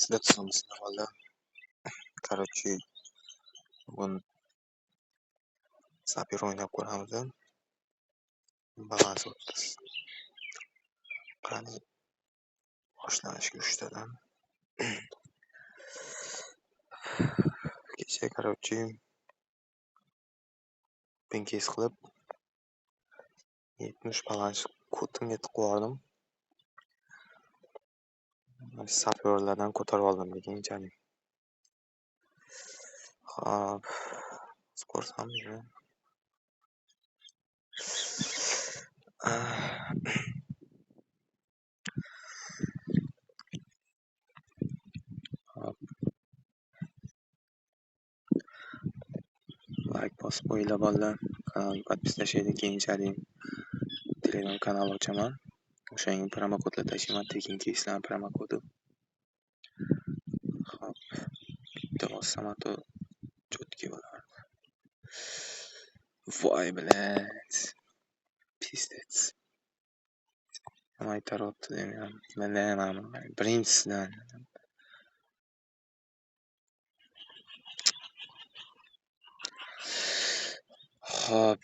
Sizlar tuzukmisizlar valla. Короче, bugun sapyor o'ynab ko'ramiz. Balans 30. Qani boshlanishga 3 tadan. Kecha короче pinkes qilib 70 balans ko'timga tiqib yubordim. Sapyorlardan ko'tarib oldim keyinchalik. Xo'p, ko'rsam Hop. Like bosib qo'yinglar bolalar. Kanalga podpislashaylik, keyinchalik Telegram kanal ochaman. O'shanga promokodlar tashlayman, tekin keyslarning promokodi. Xo'p, bitta bossam ato cho'tki bo'lardi. Voy блядь. Пиздец. Nima aytaryapti deyman. Mana birinchisidan. Xo'p.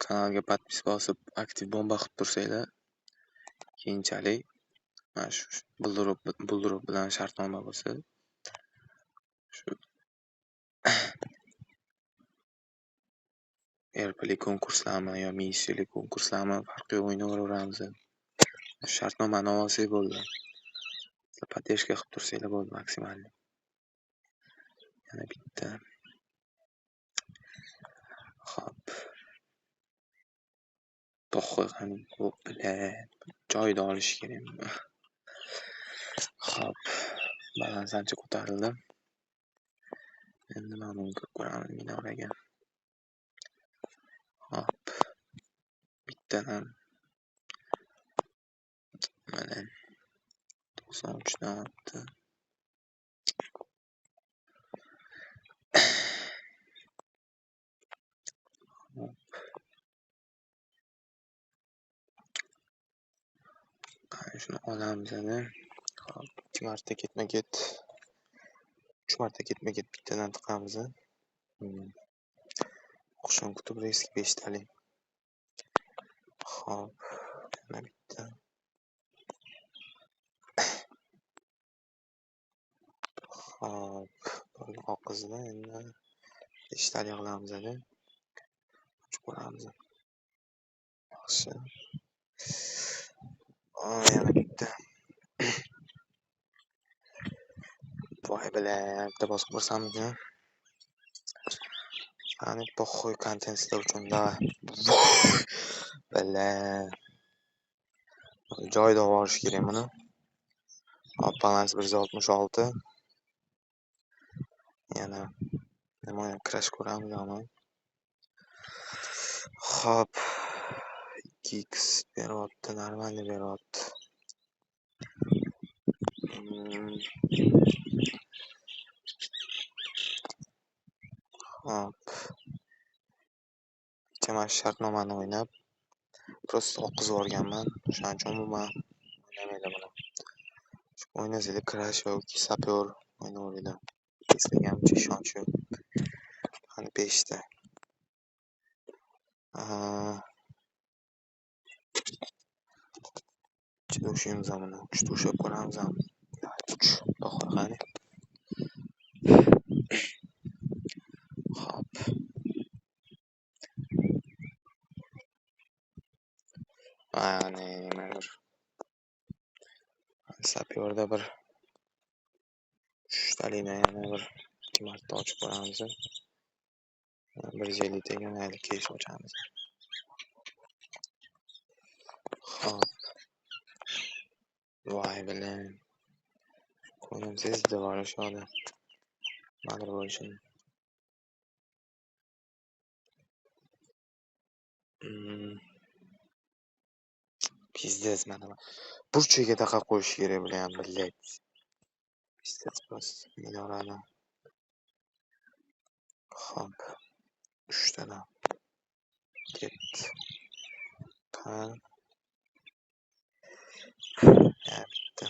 Kanalga podpis bosib, aktiv bomba qilib tursanglar, keyinchalik mana shu bildirib bilan shartnoma bo'lsa, shu RP'li konkurslarmi yo missiyali konkurslarmi farqi yo'q, o'ynayveramiz. Shartnomani olsak bo'ldi. Sizlar podдержка qilib tursanglar bo'ldi maksimalni. Yana bitta. Xo'p. To'xta qani, блядь, joyida olish kerak. Xo'p, balans ancha ko'tarildi. Endi mana buni kirib ko'ramiz minoraga. Xo'p. Bittadan. Mana 93 dan olibdi. Qani shuni olamiz endi. Xo'p, 2 marta ketma-ket, 3 marta ketma-ket bittadan tiqamiz. Oqshom kutib risk 5 talik. Xo'p, yana bitta. Xo'p, buni oqizdi endi 5 talik qilamiz endi. Ochib ko'ramiz. Yaxshi. Yana bitta. Voy блядь, bitta bosib ko'rsammikin? Qani похуй kontent sizlar uchun давай. Блядь. Joyida olib kerak buni. Hop, balans 166. Yana nima crash ko'ramiz ama. Xo'p, 2x beryapti, normalni beryapti. Xo'p. Kecha mana shu shartnomani o'ynab, просто oqizib yuborganman. O'shaning uchun umuman o'ynamaydi buni. O'ynasanglar crash yoki sapyor o'ynayveringlar. Sizlarga uncha ishonch yo'q. Qani 5 ta. Ichida ushlaymiz buni. 3 ta ushlab ko'ramiz ham. 3. To'xta qani. Xo'p. Mana bir sapyorda bir 3 talikdan yana bir 2 marta ochib ko'ramiz. 150 taga mayli keys ochamiz. Xo'p. Voy блин. Ko'nglim sezdi bor shu yoqda. Nimadir bo'lishini. Пиздец, mana burchaga taqab qo'yish kerak bular, блядь. Пиздец просто minorani. Xo'p. 3 tadan. Ketdi. Qani. Yana bitta.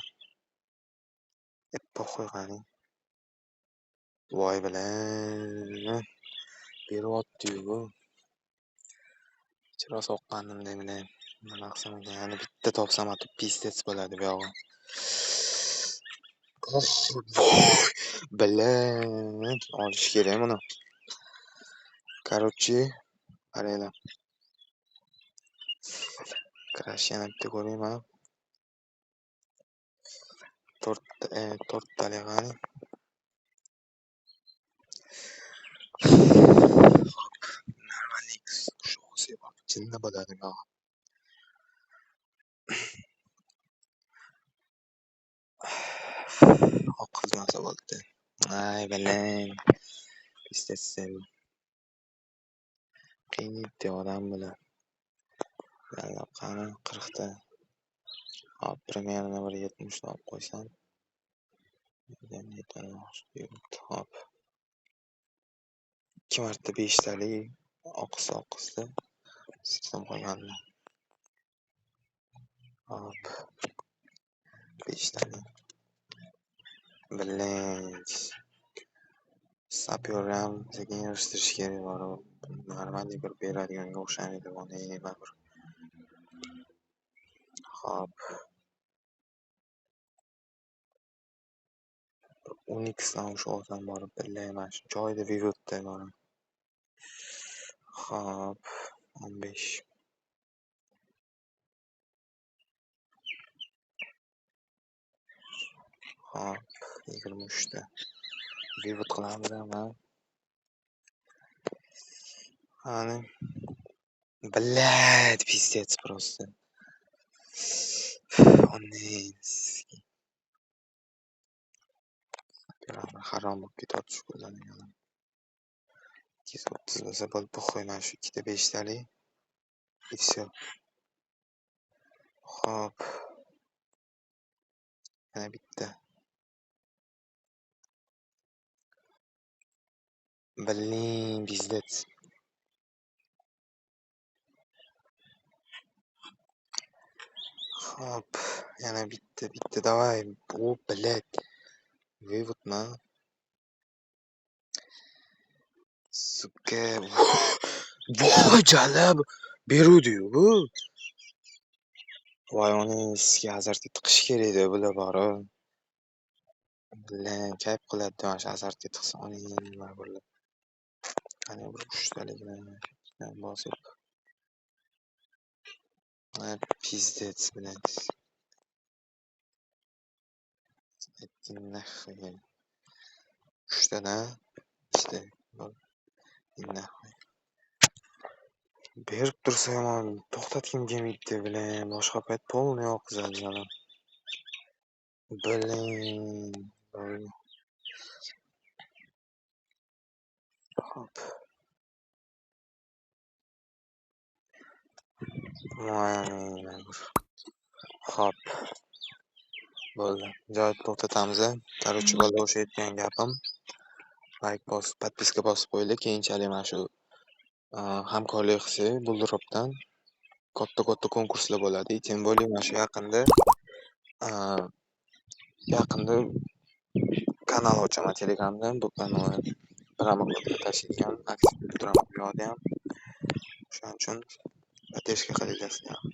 Похуй qani. Voy bilan. Beryapti-yu bu. Rosa oqqandim bilan. Nima qilsam ekan? Yana bitta topsam, а то пиздец bo'ladi bu yog'i. Voy bilan olish kerak buni. Короче, qaranglar. Crash yana bitta ko'raymi? To'rtta, to'rttalik qani. Hop, нормальный shu olsak jinni bo'ladi bu yog'i. Oqizmasa bo'ldi. Ay, bilan. Пиздец. Qiynaydi odam bular. Qani 40 ta. Hop, примерно bir 70 ta olib qo'ysam. Hop. 2 marta 5 talik oqizsa oqizdi. Sikdim qolganini. Hop. 5 talik. Блять. Sapyor ham sekin yig'ishtirish kerak borib. Нормальный bir beradiganga o'xshamaydi bu baribir. Hop. 10x dan o'sha olsam borib, billahi mana shu joyida vivotda borib. Hop, 15. Hop, 23 ta. Vivot qilamiz ham. Qani. Блять, пиздец просто. Harom bo'lib ketyapti shu ko'zlarning. 230 bo'lsa bo'ldi, похуй, mana shu ikkita 5 talik. И всё. Hop. Yana bitta. Блин, пиздец. Hop, yana bitta, bitta, давай. O, блядь. Вывод-mi? Сука. Voy jalab. Beruvdi-yu bu. Voy onangizga azartga tiqish kerak edi bular borib. Bilan kayf qiladi mana shu azartga tiqsa onangni baribir. Qani bir 3 talikni bosib. Пиздец, блядь. Нахуй. 3 tadan ikkita. Нахуй. Berib tursa yomon to'xtatgim kelmaydi, блин. Boshqa payt полный oqizadi jalab. Блин. Hop. Hop. Bo'ldi. Joyida to'xtatamiz. Короче, bolalar, o'sha aytgan gapim. Like bosib, подписка bosib qo'yinglar. Keyinchalik mana shu hamkorlik qilsak Bulduropdan katta-katta konkurslar bo'ladi. И тем более mana shu yaqinda kanal ochaman Telegramda. Bu kanalni promokodga tashlaydigan, aktiv turaman bu yoqda ham. O'shaning uchun поддержка qilinglar sizlar.